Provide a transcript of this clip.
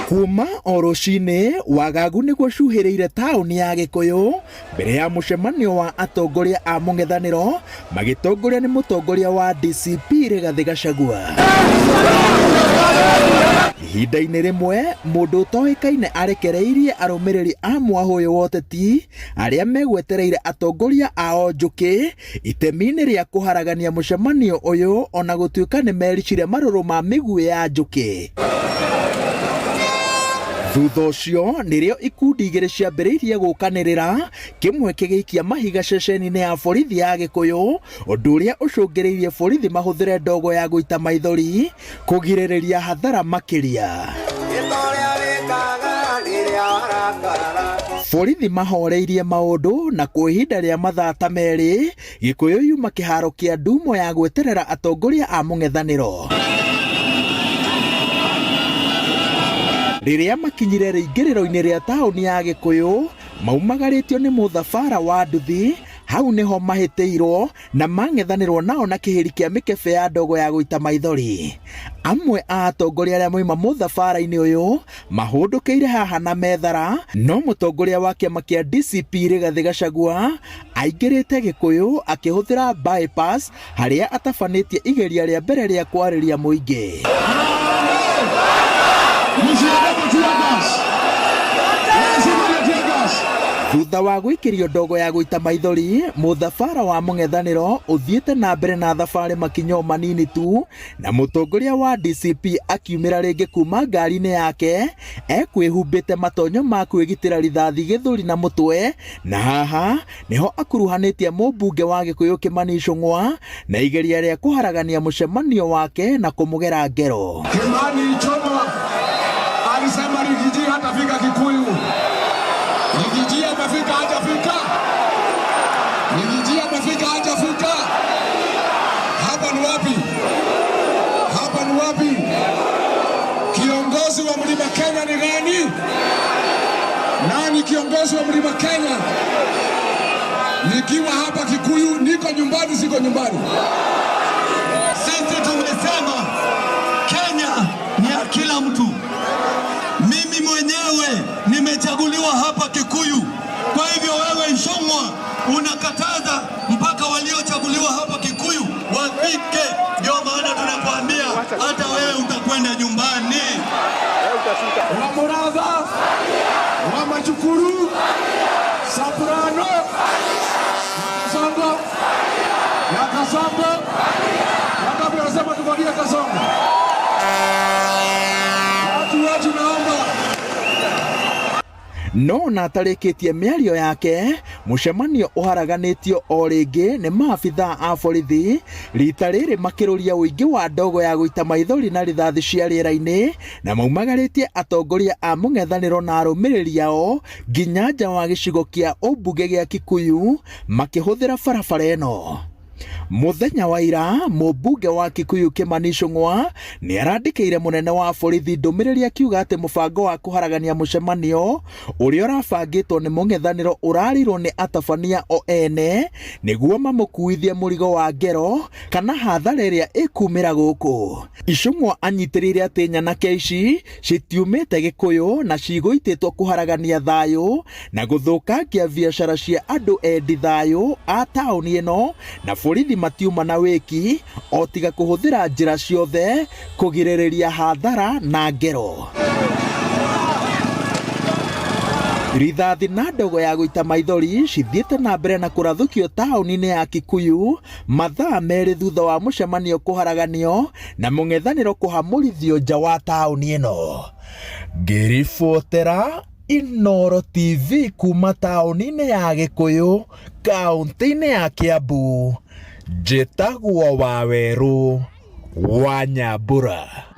Kuma o rũcinĩ wagagu nĩguo cuhĩrĩire taũni ya Gĩkũyũ mbere ya mũcemanio wa atongoria a mũng'ethanĩro magĩtongoria nĩ mũtongoria wa DCP Rigathĩ Gachagua. Ihinda-inĩ rĩmwe mũndũ ũtoĩkaine arekereirie arũmĩrĩri a mwahũ ũyũ wa ũteti arĩa megwetereire atongoria ao njũkĩ itemi-inĩ rĩa kũharagania mũcemanio ũyũ ona gũtuĩka nĩ mericire marũrũ ma mĩguĩ ya njũkĩ. Thutha ũcio nĩrĩo ikundi igĩrĩ ciambĩrĩirie gũkanĩrĩra, kĩmwe kĩgĩikia mahiga ceceni-inĩ ya borithi ya Gĩkũyũ, ũndũ ũrĩa ũcũngĩrĩirie borithi mahũthĩre ndogo ya gũita maithori kũgirĩrĩria hathara makĩria. Borithi mahoreirie maũndũ na kwa ihinda rĩa mathaa ta merĩ Gĩkũyũ yuma kĩharo kĩa ndumo ya gweterera atongoria a mũng'ethanĩro. Rĩrĩa makinyire rĩingĩrĩro-inĩ rĩa taũni ya Gĩkũyũ, maumagarĩtio nĩ mũthabara wa nduthi, hau nĩho mahĩtĩirwo na mang'ethanĩrwo nao na kĩhĩri kĩa mĩkebe ya ndogo ya gũita maithori. Amwe a atongoria arĩa moima mũthabara-inĩ ũyũ mahũndũkĩire haha na methara, no mũtongoria wa kĩama kĩa DCP Rigathĩ Gachagua aingĩrĩte Gĩkũyũ akĩhũthĩra bypass harĩa atabanĩtie igeria rĩa mbere rĩa kwarĩria mũingĩ. Thutha wa gũikĩrio ndogo ya gũita maithori, mũthabara wa mũng'ethanĩro ũthiĩte na mbere na thabarĩ makinya o manini tu, na mũtongoria wa DCP akiumĩra rĩngĩ kuma ngari-inĩ yake ekwĩhumbĩte matonyo ma kwĩgitĩra rithathi gĩthũri na mũtwe, na haha nĩho akuruhanĩtie mũmbunge wa Gĩkũyũ Kĩmani Ichung'wa na igeria rĩa kũharagania mũcemanio wake na kũmũgera ngero. Kimani Ichung'wa alisema Riggy G hatafika Kikuyu. Riggy G amefika hajafika? Riggy G amefika hajafika? Hapa ni wapi? Hapa ni wapi? Kiongozi wa Mlima Kenya ni gani? Nani kiongozi wa Mlima Kenya? Nikiwa hapa Kikuyu, niko nyumbani, siko nyumbani. Sisi tumesema Kenya ni ya kila mtu. Mimi mwenyewe nimechaguliwa hapa Kikuyu. Kwa hivyo wewe Ichung'wa unakataza mpaka waliochaguliwa hapa Kikuyu wafike. Ndio maana tunakwambia hata wewe utakwenda nyumbani. Wa Muratha, wa Machukuru, Soprano, Kasongo, ya Kasongo. Wangapi wanasema tufagie Kasongo? Watu wetu naomba No na atarĩkĩtie mĩario yake, mũcemanio ũharaganĩtio o rĩngĩ nĩ maabithaa a borithi, rita rĩrĩ makĩrũria ũingĩ wa ndogo ya gũita maithori na rithathi cia rĩera-inĩ, na maumagarĩtie atongoria a mũng'ethanĩro na arũmĩrĩri ao nginya nja wa gĩcigo kĩa ũmbunge gĩa Kikuyu makĩhũthĩra barabara ĩno. Mũthenya wa ira, mũmbunge wa Kikuyu Kimani Ichung'wa nĩ arandĩkĩire mũnene wa borithi ndũmĩrĩri akiuga atĩ mũbango wa kũharagania mũcemanio ũrĩa ũrabangĩtwo nĩ mũng'ethanĩro ũrarĩirwo nĩ atabania o ene nĩguo mamũkuithie mũrigo wa ngero kana hathara ĩrĩa ĩkumĩra gũkũ. Ichung'wa anyitĩrĩire atĩ nyanake ici citiumĩte Gĩkũyũ na cigũitĩtwo kũharagania thayũ na gũthũkangia biacara cia andũ endi thayũ a taũni ĩno, na borithi matiuma na wĩki o tiga kũhũthĩra njĩra ciothe kũgirĩrĩria hathara na ngero. Rithathi na ndogo ya gũita maithori cithiĩte na mbere na kũrathũkio taũni-inĩ ya Kikuyu mathaa merĩ thutha wa mũcemanio kũharaganio na mũng'ethanĩro kũhamũrithio nja wa taũni ĩno. Ngĩribotera Inooro TV kuma taũni-inĩ ya Gĩkũyũ, kaũntĩ-inĩ ya Kĩambu, njĩtagwo Wawerũ wa Nyambura.